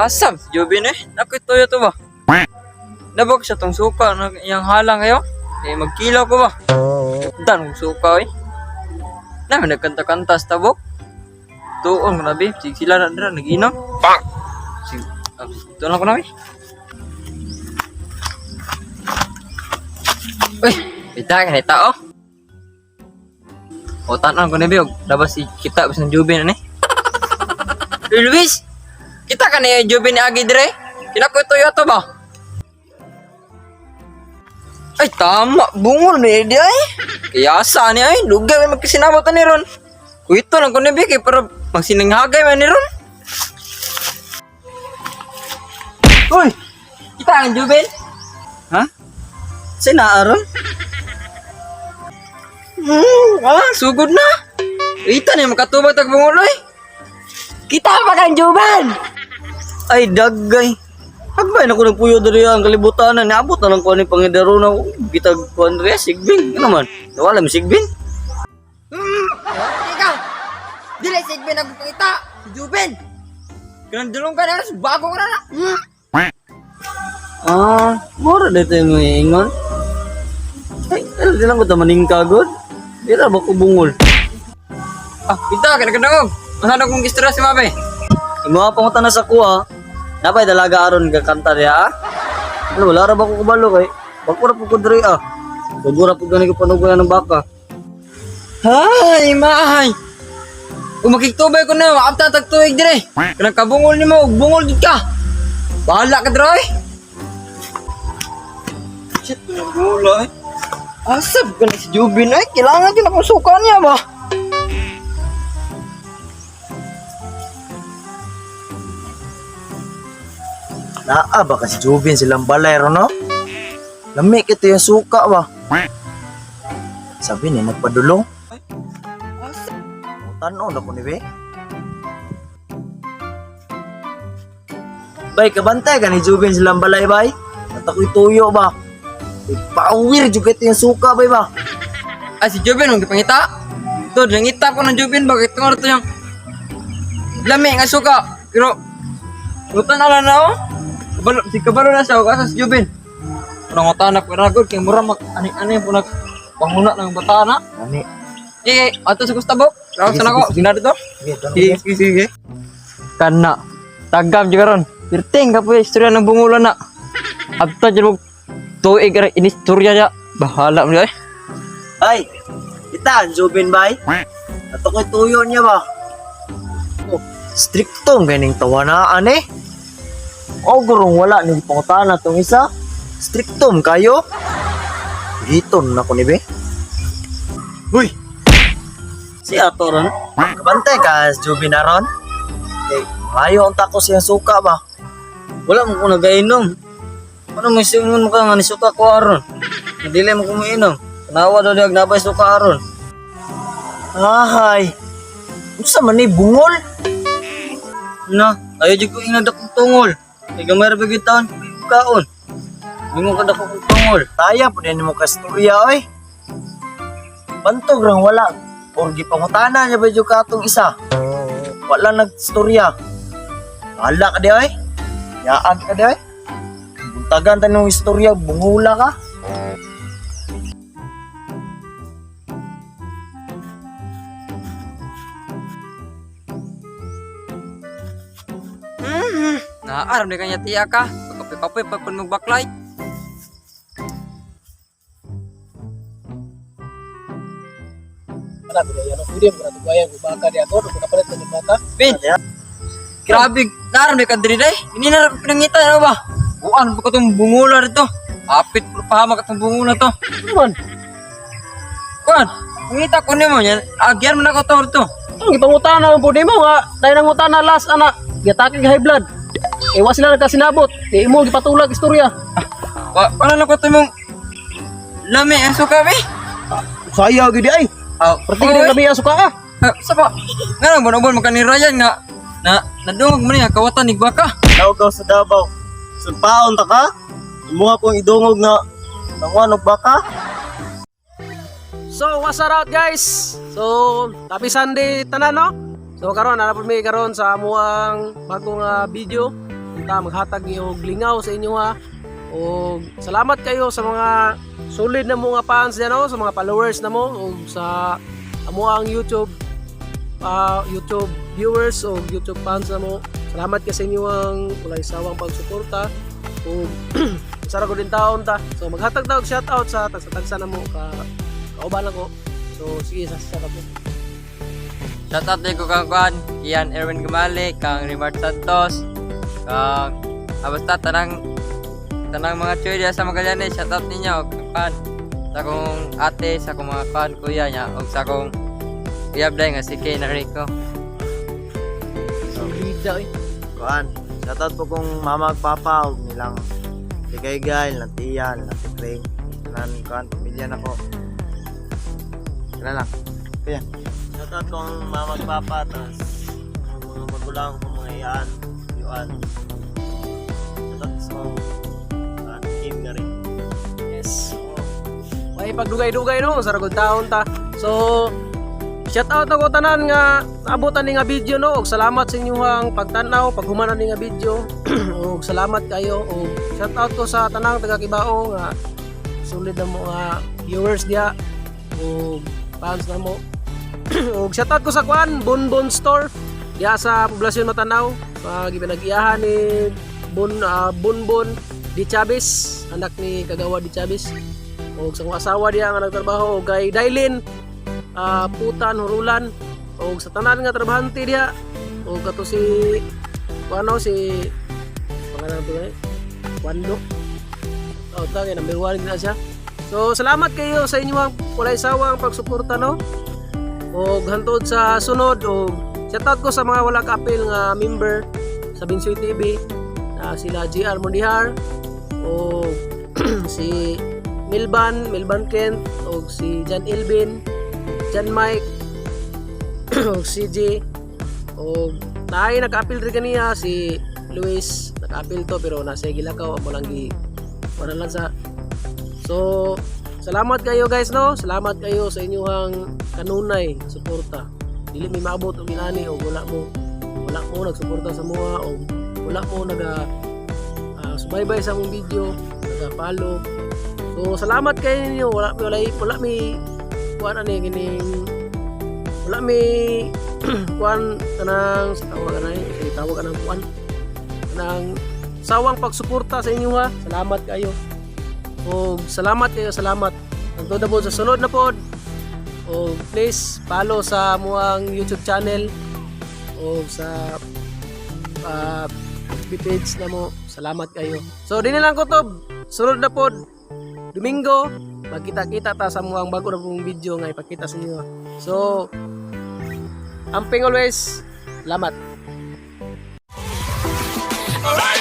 Asam, si Jubin eh. Nakuituyo to ba? Nabag siya tong suka na iyang halang kayo. Eh, magkilaw ko ba? Dan kong suka eh. Namin nagkanta-kanta sa tabok. Tuon ko na bi. Sige sila na dira, nag-inom. Sige, ito lang ko na bi. Uy, bita ka na tao. O tanan ko na bi, og labas si kita bisan Jubin ani. Uy, Luis! Kita ka na yung Jubin ni Agi dire. Kinakutuyo to ba? Ay, tama. Bungol ni di ay. Kaya sa ni ay. Lugay may magkasinabot ni ron. Kuito lang ko ni Vicky pero magsininghagay man ni ron. Uy! Kita ang Jubin? Ha? Sina aron? Sugod na. Ito ni makatubag tag bungol oy. Kita pa kang Jubin! Ay dagay. Hagbay na ko nagpuyo diri ang kalibutan na niabot na lang ko ani pangidaro na bitag kuan diri sigbin. Ano man? Nawala mi sigbin. Ikaw! Dili sigbin ang pangita! Si Jubin! Kanang dulong ka na, bago ka na na! Ah, mura dito yung ingon. Ay, ano di lang ko tamaning kagod. Di ra ba ko bungol? Ah, kita ka nagkadangog. Masano kong istorya si Mabe? Imo pa ko na sa kuha. Napay dalaga aron gakanta diha. Ah? Ano wala ra ba ko kabalo kay? Bako ra pud ko diri ah. Dugo ra pud gani ko panugulan ng baka. Hay, mahay. Kung makiktubay ko na, maabta tag tuig dire. Kanang kabungol nimo, ug bungol gid ka. Bahala ka dre. Shit, nagula eh. Asab ka na si Jubin eh. Kailangan din akong suka niya ba? Naa ba kasi Jubin silang balay ro no? Lamig ito yung suka ba? Sabi ni nagpadulong. Tanaw na ko ni be. Bay, kabantay ka ni Jubin silang balay bay. At ako'y tuyo ba? Uy, power jud ito yung suka bay ba? Ay, si Jubin, ang gipangita. To, nangita ko ng Jubin, bakit tungod to yung lami nga suka. Pero, utan na lang na oh. Kabalo, si kabalo na siya, ug asa si Jubin. Nangutan na ko ragod, kay mura mag, ani-ani po nag, panguna ng bata na. Ani. Sige, ato sa Gustavo. Rawag Sige, sa nako, sige, sina dito. Sige, doon. Sige, sige, sige. Kana, tagam juga ron. Pirting ka po istorya ng bungulan na. Abta dyan mo, tuig ra inistorya niya. Bahala mo eh. Ay, kita ang Jubin bay. At ako'y tuyo niya ba? Oh, stricto ang ganing tawanaan eh. O gurong wala ni pangutana tong isa. Stricto kayo. Giton na ko ni be. Uy, Si ato ron. kabantay ka Jubin aron. Kay mayo ang tako siyang suka ba. Wala mo ko nagainom. Ano may singon mo ka nga ni suka ko aron. Dili mo ko moinom. Tanawa daw diag nabay suka aron. Ahay. Unsa man ni bungol? Na, ayaw jud ko ingna dakong tungol. Kay gamay ra ba gyud taon kaon. Bingon ka dako kong tungol. Taya po din mo kasturya oy. Bantog rang wala. Or gipangutana niya ba jud ka atong isa. Wala nagstorya. Bahala ka di oy. Yaan ka di oy. Buntagan tanong istorya, bungula ka. Naaram di kanya tiya ka. Pagkapoy-kapoy pag kun magbaklay. Bin. Grabe, naaram di ka diri day. Ini na pinangita na ba? Buan pa ka tong bungula rito. Apit pero pahamak ka tong bungula to. Ano man? Kuan, pangita ko nimo yan. Agyan man ako to rito. Ang gipangutana man pud nimo nga dahil nangutana last ana giatake high blood. Eh wa sila nagkasinabot. Di imo gipatulag istorya. Wa wala na ko to mong lami ang suka be. Saya gid ay. Ah, Perti gid kami ang suka ah. Ah, sa pa. Nga nang bon man ni Ryan nga na nadungog man niya kawatan ni Gwaka. Tawag sa Davao. Sulpaon ta ka? Imo akong idungog nga nanguan og baka. So what's up guys? So happy Sunday tanan no? So karon ana pud mi karon sa amuang bagong video. Unta maghatag ni og lingaw sa inyo ha. Og salamat kayo sa mga solid na mga fans diyan, no, sa mga followers na mo og sa amo ang YouTube viewers o YouTube fans na mo. Salamat kay sa inyo ang walay sawang pagsuporta ug sara ko din taon ta. So maghatag ta og shoutout sa tagsa-tagsa na mo ka kauban ako. So sige, sa sa ko. Shoutout din ko kang Kwan, Ian Erwin Gumali, kang Rimart Santos, kang basta tanang tanang mga chuy diya sa Magallanes, shoutout ninyo og kang Kwan. Sa akong ate, sa akong mga kwan, kuya niya, og sa akong uyab dai nga si Kay Narico. Solida eh. Kuan, shoutout po kong mama ug papa ug nilang Ligaygay, nilang tiya, nilang tikring, tanan kuan pamilya nako. Kana lang. Kaya. Shoutout kong mama ug papa tas ang mga magulang ko, mga iyaan, yuan. Shoutout sa akong kuan, Kim na rin. Yes. May pagdugay-dugay, no, sa ragod taon ta. So shout out ako tanan nga naabutan ni nga video, no, ug salamat sa inyong pagtan-aw paghuman ani nga video ug salamat kayo. Ug shout out ko sa tanang taga Kibao nga solid na mga viewers diha ug fans na mo. Ug shout out ko sa kwan Bonbon Store diha sa Poblasyon Matanao, sa gipinag-iyahan ni Bonbon Di Chavez, anak ni Kagawa Di Chavez, ug sa akong asawa diha nga nagtrabaho, ug kay Dailin Putan Hurulan, ug sa tanan nga trabahante diha, ug kato si ano si pangalan to eh Wando. Oh, ta kay number 1 na siya. So salamat kayo sa inyong walay sawang pagsuporta, no, ug hantod sa sunod. Og shoutout ko sa mga wala kaapil nga member sa Binsoy TV na sila GR Mondihar o si Milban, Milban Kent, o si John Ilvin, John Mike, o CJ, o naay naka-apil rin kaniya si Luis, naka-apil to pero nasa gilakaw amo lang gi wala lang sa. So salamat kayo guys, no, salamat kayo sa inyong kanunay suporta. Dili mi maabot og inani og wala mo nagsuporta sa mua o wala mo naga subaybay sa among video, naga-follow. So salamat kayo ninyo. Wala wala wala mi kuan ani kining wala mi kuan kanang sa tawag anay, sige, tawag anang kuan kanang sawang pagsuporta sa inyo ha. Salamat kayo. Og salamat kayo, salamat. Hangtod na po sa sunod na pod. Og please follow sa amuang YouTube channel o sa FB page na mo. Salamat kayo. So dinhi lang ko to. Sunod na pod. Domingo, magkita-kita ta sa amuang bago na pong video nga ipakita sa inyo. So, amping always. Salamat. Alright.